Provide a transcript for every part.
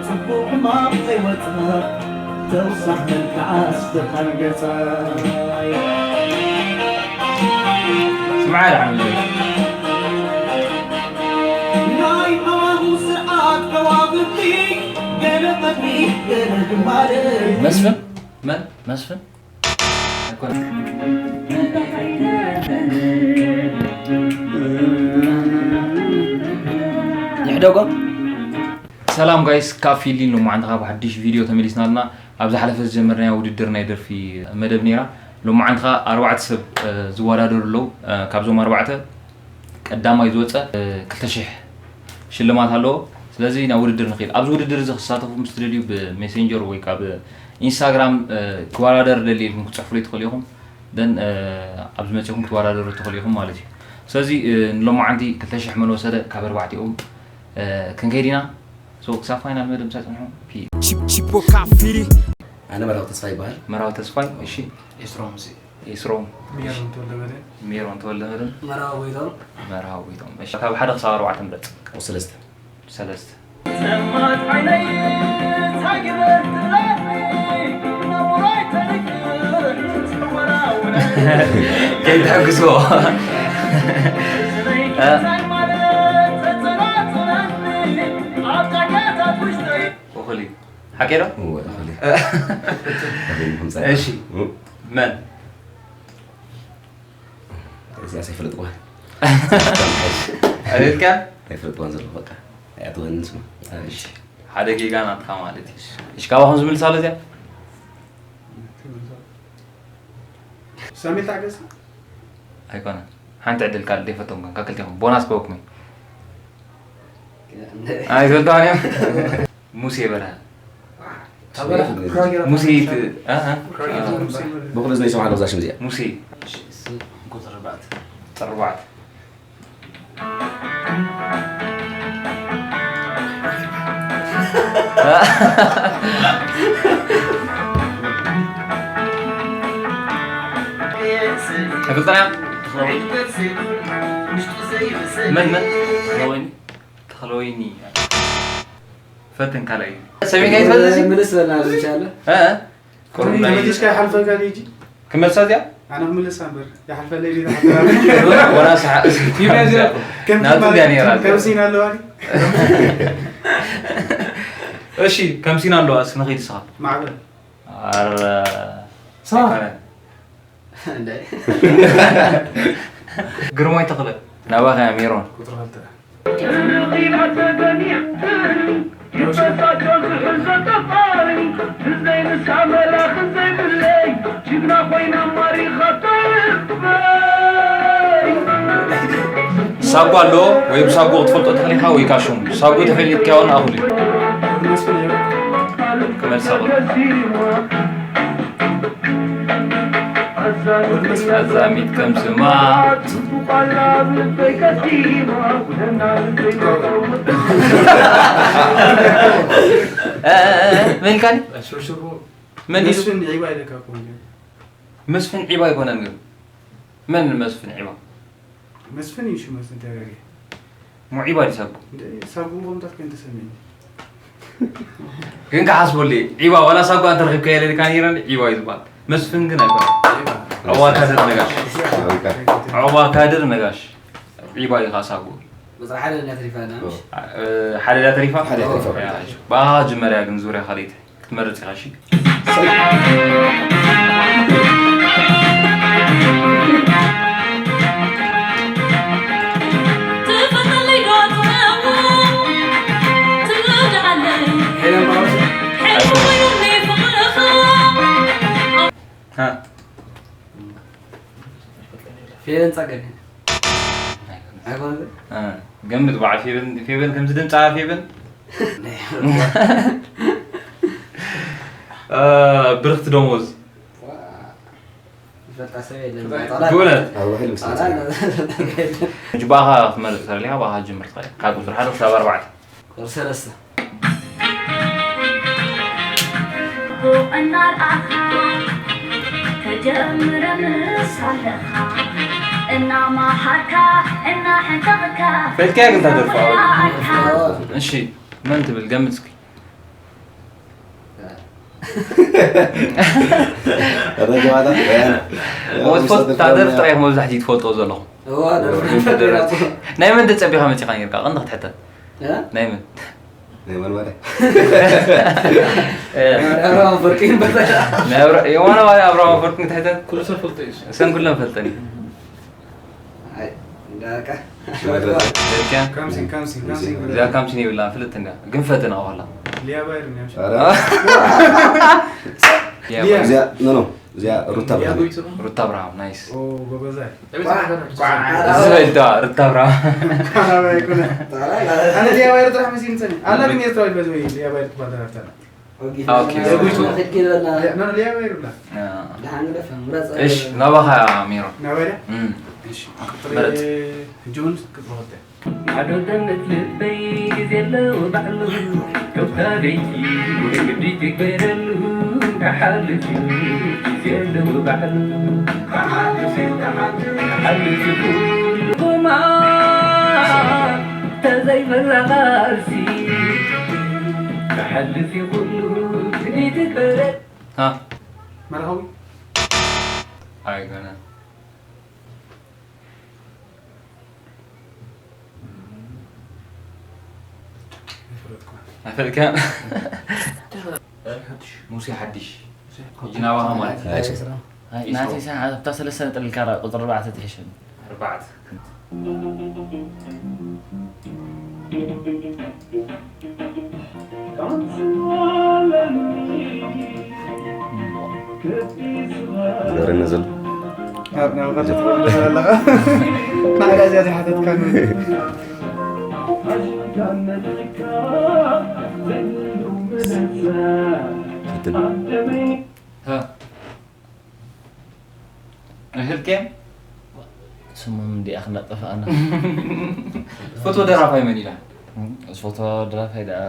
ጽቡቕ ሕማቕ ዘይወጽእ ተውሳኽ መልክዓስ ብርሃን ገጻ። ስምዓ ደሓን። ናይ ዓዋኹ ስርዓት ከዋኽብቲ ገለ ቀድሚ ገለ ግንባር። መስፍን? መን? መስፍን? ኣይኮነን። ይሕደጎ። ሰላም ጋይስ፣ ካብ ፊሊን ሎማዓንቲ ካብ ሓድሽ ቪድዮ ተመሊስና ኣለና። ኣብ ዝሓለፈ ዝጀመርናዮ ውድድር ናይ ደርፊ መደብ ነይራ። ሎማዓንቲ ኸኣ ኣርባዕተ ሰብ፣ እ፣ ዝወዳደሩ ኣለዉ። እ፣ ካብዞም ኣርባዕተ ቀዳማይ ዝወጸ፣ እ፣ ክልተ ሽሕ ሽልማት ኣለዎ። ስለዚ ናብ ውድድር ንኽእል። ኣብዚ ውድድር እዚ ክሳተፉ ምስ ትደልዩ ብሜሴንጀር ወይ ከዓ ብኢንስታግራም፣ እ፣ ክወዳደር ደሊ ኢልኩም ክትጽሕፉለይ ትኽእሉ ኢኹም። ደን፣ እ፣ ኣብዚ መጺኹም ክትወዳደሩ ትኽእሉ ኢኹም ማለት እዩ። ስለዚ፣ እ፣ ንሎማዓንቲ ክልተ ሽሕ መን ወሰደ ካብ ኣርባዕቲኦም፣ እ፣ ክንከይድ ኢና። ሶ፣ ክሳብ ፋይናል መደብ ምሳይ ጽንሑ። ፒ። ቺፕ-፣ ቺፖ ካፊሪ። ኣነ መራዊ ተስፋ ይበሃል። መራዊ ተስፋይ፣ እሺ። ኤስሮም ሙሴ። ኤስሮም። ሜሮን ተወልደመድህን። ሜሮን ተወልደመድህን። መራዊ ጎይቶም። መርሃዊ ጎይቶም። እሺ፣ ካብ ሓደ ክሳብ ኣርባዕተ ምረጽ። ካብ ሰለስተ። ሰለስተ። ጸማት ዓይነይ እንታይ ግበር ትብለኒ፣ ነውራይ ተሪፍ ጽወራ ውነ። ከይትሕግዝዎ። እዝነይ እ? ጌታይ ማለት ተጸናጽነኒ፣ ኣብ ጸገታት ውሽጠይ። እኹል እዩ። ሓቂ ዶ? እወ፣ እኹል እዩ። እኹል እዩ፣ ምምጻእ። እሺ። እም። መን? እዚኣ ኣይፈልጥዋ። ኣቤትካ? ኣይፈልጥዋን ዘለኹ፣ በቃ። ኣይኣትወንን ስማ። እሺ። ሓደ ጌጋ ናትካ ማለት እዩ። እሺ፣ ካባኹም ዝምልስ ኣሎ እዚኣ? ሳሚል ታገስ? ኣይኮነን። ሓንቲ ዕድል ካልእ ዘይፈተኩም፣ ካብ ክልቴኹም። ቦናስ ክበኩም እዩ። ኣይፈልጥዋን እዮም። ሙሴ በርሀ። ሙሴ ት-፣ እ፣ እ። ብኹሉ ዝነይ ሰማዕዶ እዛ ሽም እዚኣ። ሙሴ። እሺ፣ እሱ ቁጽሪ ኣርባዕተ። ቁጽሪ ኣርባዕተ። ተፈልጠና? መን፣ መን? ተኽለወይኒ። ተኽለወይኒ። ፈትን ካልኣይ እዩ። ሰሚዕካ ይትፈልጥ እዚ? ምልስ በልና ኣብዚ ቻለ። እ? ቁሩብ ናይ ተመሊስካ ይሓልፈልካ ድዩ ሕጂ? ክመልሳ እዚኣ? ኣነ ክምልሳ እምበር፣ ይሓልፈለይ ድዩ ዝሓልፈላ? ወላ ሰሓ-፣ ቲቪ እዚኣ ከምቲ ናቱ ማለት እንድያ ነይራ። ከም ሲና ኣለዋ ድዩ? እሺ፣ ከም ሲና ኣለዋ፣ እስኪ ንኸይድ ንስኻ። ማዕበል። ኣረ፣ ሰባ። ኣይኮነን። እንደ ግርማይ ተኽለ። ናባኻ እያ ሜሮን። ቁጽሪ ክልተ። ሳጓ ኣሎ ወይ ብሳጎ ክትፈልጦ ተኽሊኻ ወይ ካሹም። ሳጎ ተፈሊጥካዮ ንኣኹል እዩ። ክመልሳ። ኣዛሚት ከም ስማ። እ፣ እ፣ እ፣ መን ኢልካኒ? ሽርሽሮ መን ኢሉ? መስፍን ዒባ ኢለካ እኮ እንጂ። መስፍን ዒባ ኣይኮነን ግን። መን መስፍን ዒባ? መስፍን እዩ ሽሙ፣ መስፍን ተጋጊ። ሞ ዒባ ድዩ ሳጉ? እንደ ሳጉ እኮ ምታት ከንተ ሰሜን። ግን ክሓስበሉ እየ። ዒባ ዋላ ሳጉ ኣንተ ረኺብካዮ ኢለካ ነይረ፣ ዒባ እዩ ዝበሃል። መስፍን ግን ኣይኮነን። ዒባ። ዑቕባካድር ነጋሽ። ዑቕባካድር ነጋሽ። ዒባ እዩ ከዓ ሳጉ። ቁፅሪ ሓደ ድያ ተሪፋ ኣላ፣ ምሽ? እ፣ ሓደ ድያ ተሪፋ? ሓደ ተሪፋ። ያ፣ ብኣኻ ጅመርያ ግን ዙርያ ካልኣይቲ። ክትመርጽ ኢኻ፣ እሺ? ትፈትለይ ዶ ትኸውን? ትረድኣለይ? ሄለን ባውስ? ሕልሚ ኮይኑኒ ፍቕርኻ። ሃ። ፌቨን ጸገን። ኣይኮነን? እ፣ ገምት በዓል ፌቨን፣ ፌቨን ከምዚ ድምጻ ፌቨን? እ፣ ብርኽቲ ደሞዝ። ዋ፣ ዝፈልጣ ሰብ የለን። ብእውነት? ኣብ ውሕል ምስ መጽኣ። ሕጂ ብኣኻ ክትመርጽ ተደሊኻ፣ ብኣኻ ትጅምር ትኽእል። ካብ ቁጽሪ ሓደ ክሳብ ኣርባዕተ። ቁጽሪ ሰለስተ። እናርኣኻ ተጀምረ ምስ ኣለኻ፣ እናመሃርካ፣ እናሕንጠቕካ፣ ፈልጥካያ ግን ታደርፋ። እሺ፣ መን ትብል? ገምት እስኪ። ረጅዋታ ሞት ፎት ታደር ጥራይ መብዛሕትኡ ትፈልጦ ዘለኹም ናይ መን ተፀቢኻ መፂኻ ነርካ ቀንዲ ክትሕተት ናይ መን ናይ መን ማለት ኣብርሃም ፍርቂ የዋነ ማለት ኣብርሃም ፍርቂ ክትሕተት ኩሉ ሰብ ፈልጦ እዩ። ሰን ኩለን ፈልጠን እዩ እንዳካ ደርኪያ ካምሲን ካምሲን ካምሲን እዚኣ ካምሲን ይብላ ፍልጥ እንዳ ግን ፈተና ዋላ ሊያ ባይር ነው። እዚኣ ኖ ኖ እዚኣ ሩታ ብርሃን ያጎይቱ ሩታ ብርሃም ናይስ ኦ ጎበዛይ። ዝበልታ ሩታ ብርሃም ኣነ ሊያ ባይር ጥራሕ መሲልኒ ጸኒ ኣላ ግን ኤርትራዊ በዚ ወይ ሊያ ባይር ትባል ተራፍታና ኦኬ። ኖ ሊያ ባይር ብላ እሽ ናባኻ ሚሮ ናባይዳ እም፣ እሺ ምረጥ። ጆን ክትበኸተ ኣዶተነት ልበይ ግዜ ኣለዎ ባዕሉ ከብታሪቲ ግዲ ትግበረሉ ክሓልፍ እዩ ግዜ ኣለዎ ባዕሉ ክሓልፍ እዩ ኩሉ ጎማ ተዘይበላ ቃልሲ ክሓልፍ እዩ ኩሉ ግዲ ትግበረ ሃ መርሃዊ ኣይኮነ ኣይፈልጥካ ሙሴ ሓድሽ ሕጂ ናባኻ ማለት እዩ ናተይ ሰዓት ኣብታ ሰለስተ ነጥብ ኢልካ ቁፅሪ ኣርባዕተ ትሕሸኒ ኣርባዕተ ዘረነ ዘሎ ናብኻ ትፈልጥ ኣለኻ ንዓዳ እዚኣ ዘይሓተትካ ፈትን ሃ እህልኬም ስሞም እንዲኣ ክናጠፋኣና ፎቶ ደራፋይ መን ኢላ ዝፎቶ ደራፋይ ደኣ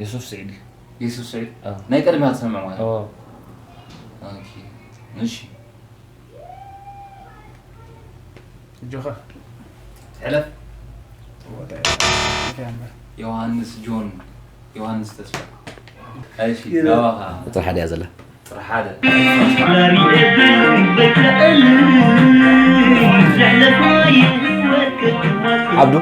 የሱፍ ስዒድ እዩ የሱፍ ስዒድ ኣዎ። ናይ ቀድሚያ ትሰምዕ ማለት ኦ ኦኬ። እሺ እጆኻ ሕለፍ ወደ ያምበር ዮሃንስ ጆን ዮሃንስ ተስፋ እሺ ናባኻ ቁፅሪ ሓደ እያ ዘላ ጥሪ ሓደ ዓብዱ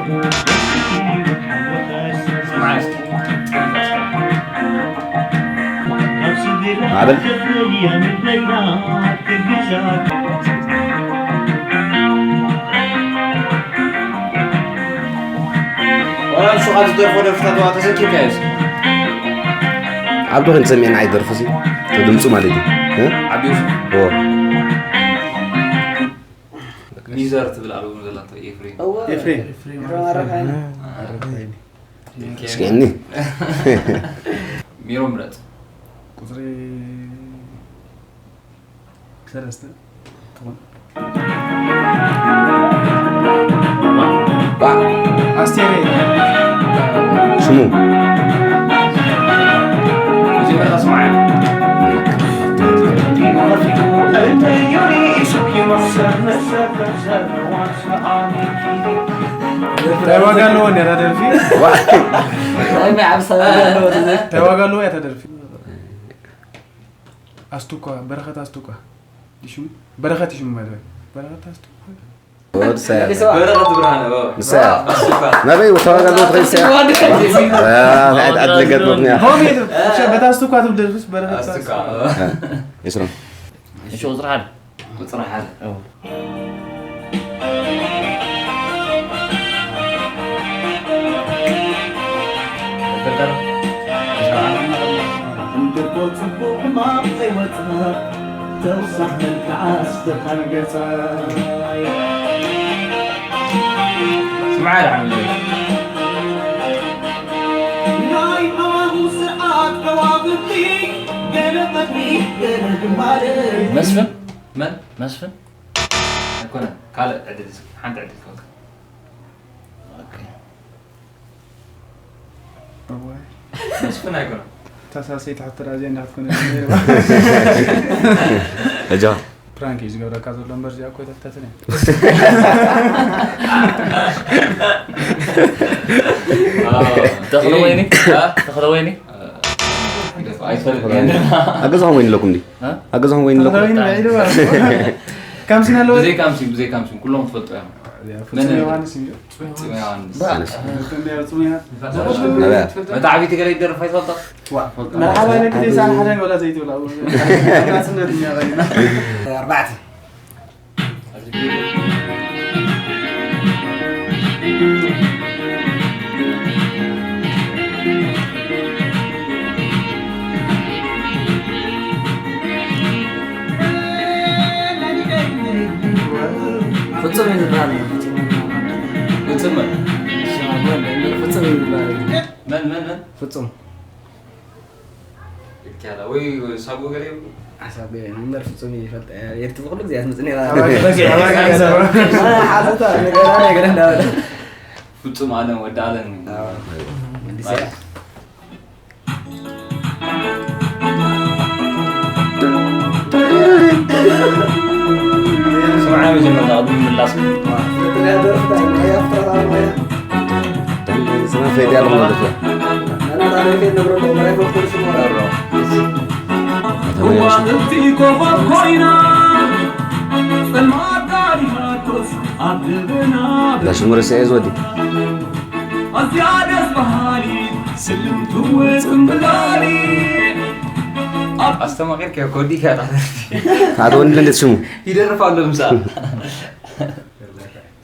ማዕበል ዋላ ንሱ ካብ ዝደርፎ ደርፍታት ዋ ተሰኪምካዮ እስኪ ዓብዱ ክንሰሚዕና ኣይደርፉ ሲ ድምፁ ማለት እዩ እ? ዓብዮስ ኦ ሚዘር ትብል ኣልበም ዘላቶ ኤፍሬም ኤፍሬም እስኪ እኒ ሚሮ ምረጥ ቁፅሪ ሰለስተ ትኾን ባ ኣስቴር ሽሙ እንታይ ዋጋ ኣለዎ እንዲ ተደርፊ እንታይ ዋጋ ኣለዎ እያ ተደርፊ ኣስቱኳ በረኸት ኣስቱኳ ሽሙ በረኸት ሽሙ ማለት በረኸት ኣስቱኳ ወድሰ በረኸት ብርሃነ ኦ። ንሳ ናበይ ወተዋጋ ዶ ትኸይድ ሰያ ኣትለገጥበትኒ ሆም የት በታ ኣስቱኳ ትብል ደርፍስ በረኸት ኣስቱካ ይስሮ እሺ ቁፅሪ ሓደ ቁፅሪ ሓደ እንድርጎ ጽቡቕ ሕማቕ ዘይወጽእ ተውሳኽ መልክዓስ ብርሃን ገጸ ስምዓ ደሓን ናይ ዓዋኹ ስርዓት ከዋኽብቲ ገለ ቐድሚ ገለ ግንባር መስፍን መን መስፍን ኣይኮነን ካልእ ዕድል እስኪ ሓንቲ ዕድል ከወካ መስፍን ኣይኮነን ተሳሰይ ትሕትራ እዚኣ እንዳትኮነ እጃ ፕራንክ እዩ ዝገብረካ ዘሎ እምበር እዚኣ እኮ ኣይተፍተትን እያ ተኽለ ወይኒ ተኽለ ወይኒ ኣይትፈልጥ ኣገዛኹም ወይን ኣለኩም ዲ ኣገዛኹም ወይን ኣለኩም። ካምሲን ኣለዎ። ብዘይ ካምሲን ብዘይ ካምሲን ኩሎም ትፈልጡ እዮም። ፍጹም ዮሃንስ እዩ። ፍጹም ዮሃንስ። መታዕቢቲ ገለ ይደርፍ ኣይትፈልጣ። መርሓባ ደቂ ዘይሳን ሓደ ወላ ዘይትብላ ናጽነት እኛ ቐይና። ኣርባዕተ። ፍጹም እዩ ዝበሃል። ፍጹም መን? ፍጹም እዩ ዝበሃል። መን፣ መን፣ መን? ፍጹም። ይካላ ወይ ሳጉ ገለ ይብሉ? ሓሳብ ገለ እምበር ፍጹም ይፈልጥ። ኤርትራ ኩሉ ግዜ ኣትመጽእ ነይራ። ሓተታ፣ ነገራ፣ ነገራ እንዳበለ። ፍጹም ኣለም፣ ወዲ ኣለም። ኣዎ። ወዲ ሰያ። ስምዓ መጀመርታ ቅድሚ ምላስ። ስማ ፈይድ ያለ ማለት ነው። እዋ እንቲ ኮኾብ ኮይና ጸልማት ጋሪሃቶስ ኣብ ልብና ዳሽሙረ ሰኤዝ ወዲ። ኣዝያ ደስ በሃሊ ስልምቲ ጽምብላሊ። ኣስተማቒርካዮ ኮዲካ እታ ደርፊ። ኣቶ ወንድለ እንዴት ሽሙ? ይደርፍ ኣሎ ምሳኣ።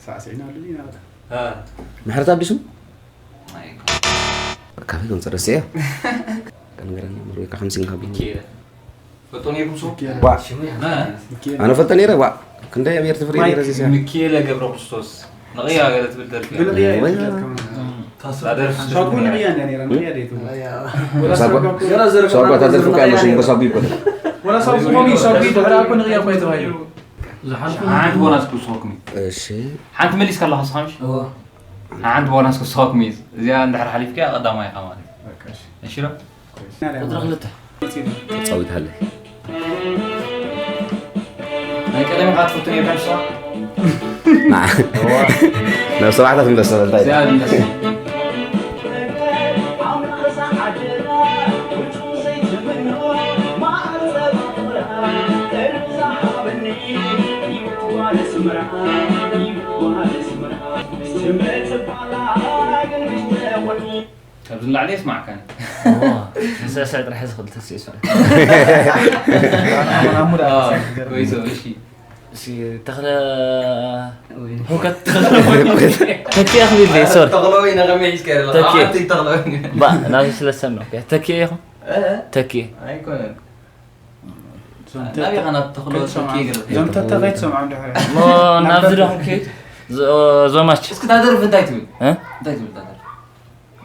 ሳዕስዒና ኣሎ ኢና። እ። ምሕረት ኣቢሱ? ኣይ፣ ካበይ ከም ዝረስዐ? ከነገረና፣ ምርወይ ካብ ሓምሲን ካብ ቢኒ። ኪረ። ፈልጦ ነይርኩም ሰው? ዋ። ሽሙ ያ። እ? ኣነ ፈልጠ ነይረ፣ ዋ። ክንደይ ኣብ ኤርትፍሪ ነይረ፣ እዚ ሰብ። ሚኪኤለ ገብረ ክርስቶስ። ንቕያ ገለ ትብል ደርፊ እያ። ብንቕያ እያ ወይ። ትብለጥ ከማን። እታ ደርፊ ሳጉ ንቕያ እንድያ ነይራ፣ ንቕያ ደይ ትብሎ። ወላ ሳጓ-፣ ሳጓ እኮ ገና ዘረፍ ሳጓ እታ ደርፊ እኮ እያ፣ ንቕያ መሽን ነይራ። በሳጉ ይኮነ። ወላ ሳጉ እኮ ሳጉ ይኮነ። ድሕሪ ኣኮ ንቕያ እኮ ኣይተባሂሉ። ዝሓልፉ ሓንቲ ቦናስ ክውስኸኩም እዩ። እሺ። ሓንቲ መሊስካ ኣለኻ፣ ስኻ ምሽ? እዋ። ሓንቲ ቦናስ ክውስኸኩም እዩ። እዚኣ እንድሕር ሓሊፍካያ ቀዳማይ ኢኻ ማለት እዩ። በቃ፣ እሺ። እሺ ዶ? ቁጽሪ ክልተ። ተጻዊት ሃለ። ናይ ቀደም ኢኻ ትፈቱ ነይርካ ንስኻ? ና። እዋ። ናብ ሰባዕታት ምለስ፣ እንታይ? እዚኣ ምለስ። ካብዚ ንላዕሊ የስማዕካኒ። እዎ፣ ንስዕስዕ ጥራሕ ዝኽእል ተስእሱ። ኣሙድ ኣዎ፣ ኣሙድ። ወይ ሰብ፣ እሺ። እሺ፣ ተኽለ ወይ። ሁከት ተኽለ ወይ። ተኪኤ ክብል እየ፣ ሶሪ። ተኽለ ወይ ነቐመ ሒዝካ የለ። ተኪኤ። ኣንቲ ተኽለ ወይ። ባ፣ ናብዚ ስለ ዝሰምዕ፣ ኦኬ። ተኪኤ ኢኹም? እ? ተኪኤ። ኣይኮነን። እዞም ናበይ ተተ-፣ ኸና ተኽሎ ከይትሰምዖም። ተኪ ገለ። እዞም ተተ ከይትሰምዖም ድሕሪ። እሞ ናብዚ ዶ ክንከይድ? ዞ-፣ ዞማች። እስኪ እታ ደርፊ እንታይ ትብል? እ? እንታይ ትብል እታ ደርፊ?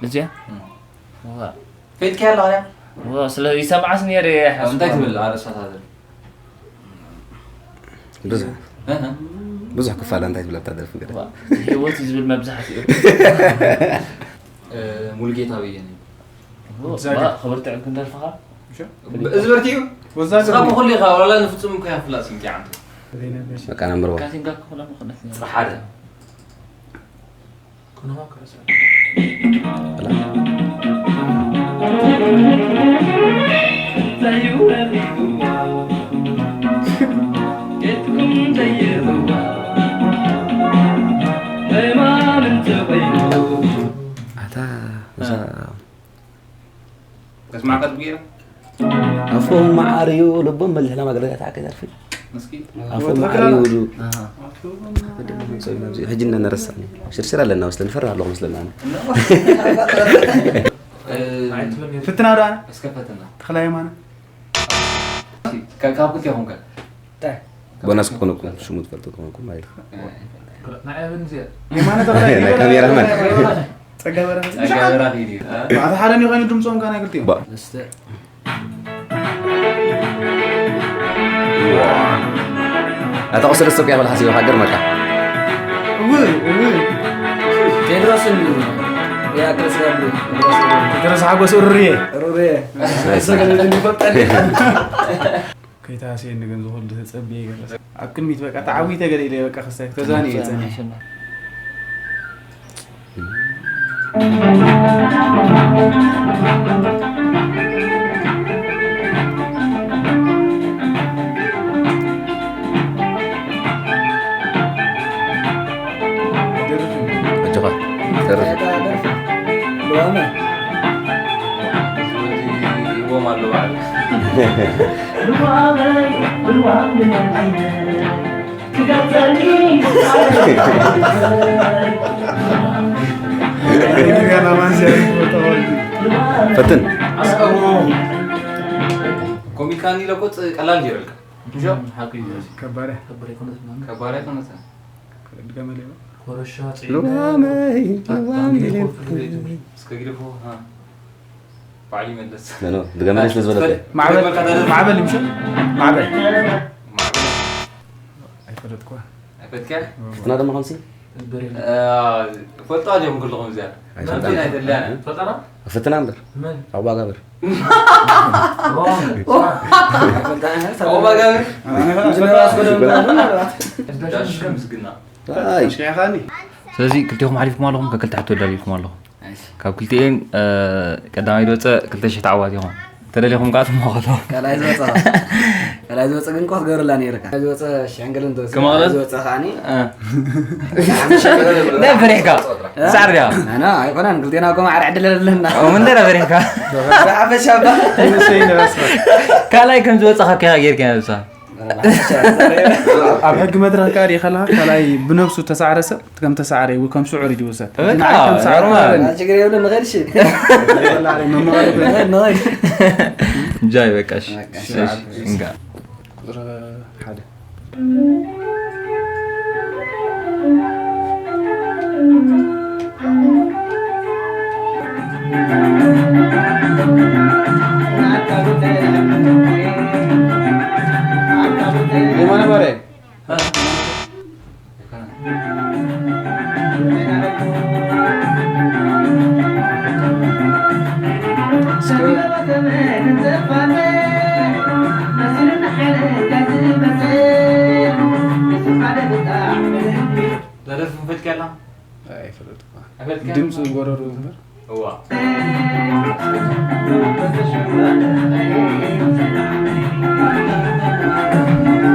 እዚኣ? እም። ዋ። ፈይድካያ ኣለኻ ድያ? ዋ፣ ስለ ይሰምዓስ ነይረ እያ ኣብ እንታይ ሓስባ። ትብል ኣርእስታ እታ ደርፊ? ብዙሕ። እህ። ብዙሕ ክፋላ እንታይ ትብል ኣብታ ደርፊ ገለ? ዋ፣ ህይወት እዩ ዝብል መብዛሕትኡ። እ፣ ሙሉጌታ በየነ። ኦ፣ ዛጋ። ባ፣ ክብርቲ ዕንክን ደርፍኻ? እሺ። እዚ በርቲኡ? ወዛጋ። ስኻ ብኹሉ ኢኻ፣ ዋላ ንፍጹም እኮ እያ ፍላጥ ስንኪ ዓንቱ። በቃ፣ ናምበር ዋን። ካቲንጋ እኮ ኩላ ምኽንያት እያ። ጽባሕ ሓደ። ኣታ፣ እዛ ተስማዕካ ትብጌራ? ኣፎም መዓር እዩ፣ ልቦም በሊሕ ለማግለጋት ዓቀይ ደርፊ። እስኪ። ኣፎም መዓር እዩ፣ ዱ። ኣሃ። ሕጂ እናነረሳኒ። ሽርሽር ኣለና መስለን፣ ፈርህ ኣለኹ መስለና። እና? እ፣ ፍትና ዶ ኣነ? እስከ ፈትና። ተኽላይ የማነ? ካብ፣ ካብ ክልቴኹም ከ? እንታይ? ቦናስ ክኾነኩም፣ ሽሙ ትፈልጡ ክኾንኩም ማለት እዩ። ናይ ኣበን እዚኣ። የማነ ተኽላይ። ናይ ካሜራማን። ጸጋ በራኺ። ጸጋ በራኺ ድዩ? እ? ኣታ ሓደ ነው ኮይኑ ድምጾም ካና ክልቲኦም። ባ። እስተ። ኣታ ቁስል ሱቅ ያበል ሓሲብ ሃገር መቃ። እው፣ እው። ቴድሮስን ያ ክርስቲያን ቴድሮስ ሓጎስ ሩርዬ። ሩርዬ። ሰገነ እንዲፈጠን። ከይተሃስየኒ ግን ዝኹሉ ተጸብየ ይገርስ። ኣብ ቅድሚት በቃ ተዓዊተ ገለ ኢለ በቃ ክሳይ ተዛንየ እየ ጸኒሐ። ልዋመይ ብልዋም ድመት ክገልጸልኪ ፈትን። ኣስቀሞ ኮሚካን ኢለ እኮ ፅ-፣ ቀላል ገይረልካ። እም፣ ሓቂ እዩ። ከባድ እያ። ከባድ ኣይኮነትን። ድገመለይ። ኮረሻ፣ ፂዒ፣ ልዋመይ፣ ልዋም ዳንዴ፣ ኢለ። ኮፍ ኢለ። እስከ ግደፎ፣ ሃ። ባዕሉ ይመለስ። ኖ፣ ኖ፣ ድገመለይ ስለ ዝበለቶ። ማዕበል፣ ማዕበል ይምሸል? ማዕበል። ማዕበል። ኣይፈለጥኩዋ። ኣይፈለጥካ? ፈትና ደሞ ከምሲ? እ፣ ፈልጣ ዲኹም ኩልኹም እዚኣ። ኣይፈለጥኩዋ። ከምዚ ናይ ተልያና። ፈጠራ? ፈትና እምበር። መን? ኣቡባጋብር። ሮም። ኣቡባጋብር? ዳሽ ምስግና። ኣይ። ኣሽኪዕኻኒ። ስለዚ ክልቴኹም ሓሊፍኩም ኣለኹም፣ ከክልተ ሕቶ ኣዳሊልኩም ኣለኹም። እሺ። ካብ ክልቲኤን፣ እ፣ ቀዳማይ ዝወፀ ክልተ ሽሕ ተዓዋቲኹም። ተደሊኹም ከዓ ትመኸቶ። ካልኣይ ዝወፀ ኸ? ካልኣይ ዝወፀ ግን እኮ ክትገብረላ ነይርካ። ካልኣይ ዝወፀ ሽሕ እንግልን ትወስድ። ከመቕለል? ካልኣይ ዝወፀ ከዓኒ እ። ሓሙሽተ እንግልን። ደ ፍሬካ። እ? ሳዕር ድያ? ኣና ኣይኮነን፣ ክልቴና እኮ ማዕረ ዕድል ኣለና። ኦ፣ ምን ደረ ፍሬካ? ብሓፈሻ እባ። ንሰይ ንረስበ። ካልኣይ ከም ዝወፀ ካብ ኬኻ ጌርካ ነብሳ። ኣብ ሕጊ መድረኽ ከኣ ዲኻ ኣለኻ፣ ካልኣይ ብነብሱ ተሳዕረ ሰብ ከም ተሳዕረ እዩ፣ ከም ስዑር እዩ ዝውሰድ። በቃ፣ ሕጂ ንዓይ ከም ሰዓር ኖርማል። ኣይኮነን። ችግር የብሉን፣ ንኸይድ እሺ። ንኸይድ፣ ንኸይድ። ጃይ በቃ፣ እሺ። በቃ፣ እሺ። እሺ፣ እንጋ። ቁጽሪ ሓደ። የማነ ባርያ። ደረፊ ፈትካ ኣላ? ኣይፈለጥኩ። ኣፈልካ? ድምፂ ጎረሩ እምበር። እዋ።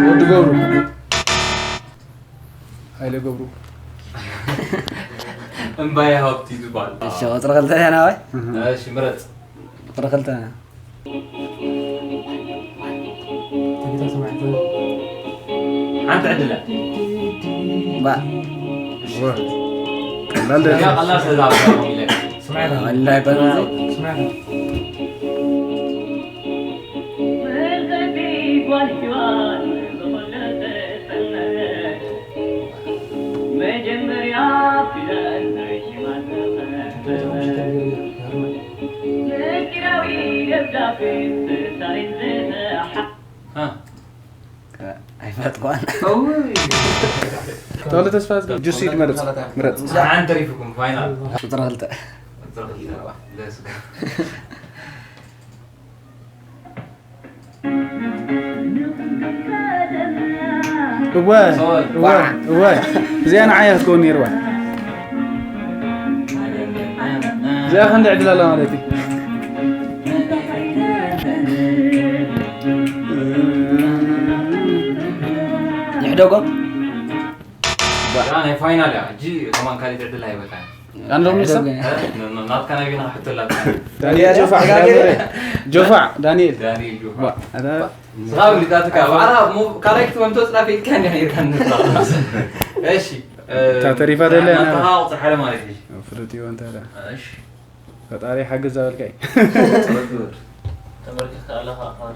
ወዲ ገብሩ። ሃይለ ገብሩ። እምባየ ሃብቲ ዝበሃል። እሺ፣ ቁፅሪ ክልተ ኢና ወይ? እሺ፣ ምረፅ። ቁፅሪ ክልተ። ሓንቲ ዕድል እያ። ባ። ወ-፣ ቀላል ያ ቀላል ስለ ዝኣበርኩም ኢለ። ስምዕና። ወላሂ በሉ። ስምዕና። መጀመርያ ፊደል ናይ ሽማ ተኸተለ። ምስጢራዊ ደብዳቤ ብሳሬን ዝተሓ-፣ ሃ። ኣይፈለጥኩዋን። እውይ። ተወልደ ተስፋ ዝገ-፣ ጁሲ ድመርጽ፣ ምረጽ። ሓንቲ ተሪፉኩም፣ ፋይናል። ቁጽሪ ክልተ። ቁጽሪ ክልተ። Let's go። እወ፣ እወ፣ እወ። እዚኣ ንዓይ ክትከውን ነይርዋ። እዚኣ ክንዲ ዕድል ኣላ ማለት እዩ። ንሕደጎ? እዛ ናይ ፋይናል እያ። ሕጂ ከማን ካልእ ዕድል ኣይበቃን። ኣንዶም ንሳ? እ፣ ን-፣ ን-፣ ናትካ ናይ ቢና ሕቶ ኣላትካ። ዳንኤል ጆፋዕ፣ ዳንኤል ጆፋዕ፣ ዳንኤል። ዳንኤል ጆፋዕ። ዋ፣ ኣታ ስኻ ብሊጣትካ፣ ዋዕላ ሞ-፣ ካልኣይ ክትመምቶ ጽላፍ ኢልካ እንዲኻ ጌርካ ንሳ። እሺ፣ እ፣ እታ ተሪፋ ደላ ናትካ ናራ። ቁጽሪ ሓደ ማለት እዩ። ፍሉጥ እዩ ኣንታ ዳ። እሺ። ፈጣሪ ሓግዝ ዝበልካይ። ጸሎት ግበር። ተንበርኪኽካ ኣለኻ ኣኽባር።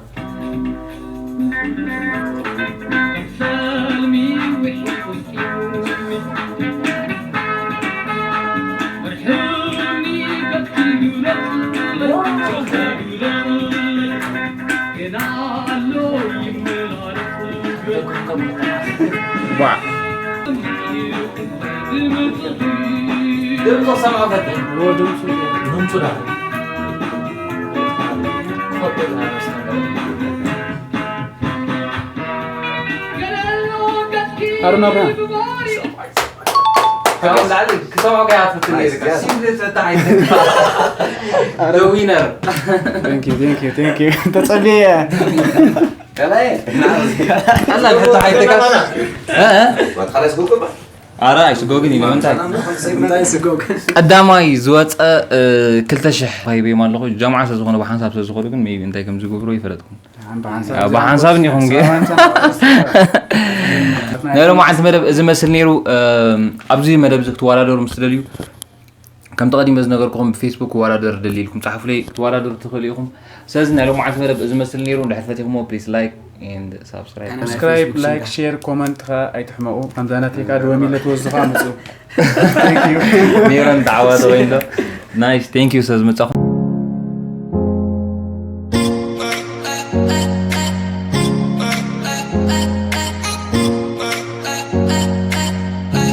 ዋ። ድምፁ ክሰምዖ ፈትን። ድምፁ ዳ። ሃሩን ኣብርሃም። ካብኡ ንላዕሊ ክሰምዖ ከኣ ትፍትን ነይርካ። ናይስ፣ ናይስ። ሲም ዝፈታሕ ኣይትንካ። The winner። Thank you, thank you, thank you። ተጸብየ። ከላይ። ቀላል ፍታሕ ኣይተካስ። እ፣ እ። ዋት፣ ካልኣይ ስጎ እኮ። ኣረ፣ ኣይስጎግን እዩ፣ ንምንታይ? እንታይ ስጎግ? ቀዳማይ ዝወፀ፣ እ፣ ክልተ ሽሕ ሂበዮም ኣለኹ። ጀምዓ ስለ ዝኾነ ብሓንሳብ ስለ ዝኾኑ ግን ሜይቢ እንታይ ከም ዝገብሩ ኣይፈለጥኩን። ብሓንሳብ ንኢኹም ገ ናይ ሎማዓንቲ መደብ እዚ መስል ነይሩ። ኣብዚ መደብ እዚ ክትወዳደሩ ምስ ትደልዩ፣ ከምቲ ቀዲመ ዝነገርኩኹም ብፌስቡክ ክወዳደር ደሊ ኢልኩም ጻሕፉለይ፣ ክትወዳደሩ ትኽእሉ ኢኹም። ስለዚ ናይ ሎማዓንቲ መደብ እዚ መስል ነይሩ። እንድሕር ፈቲኹሞ please like and subscribe። Subscribe, like, share, comment ከ ኣይትሕመቑ። ከምዛ ናተይ ከኣ ደወሚለ ትወዝኻ ምጹ። ሜሮን ተዓዋተ ወይንዶ ናይስ thank you ስለዝመጻኹም።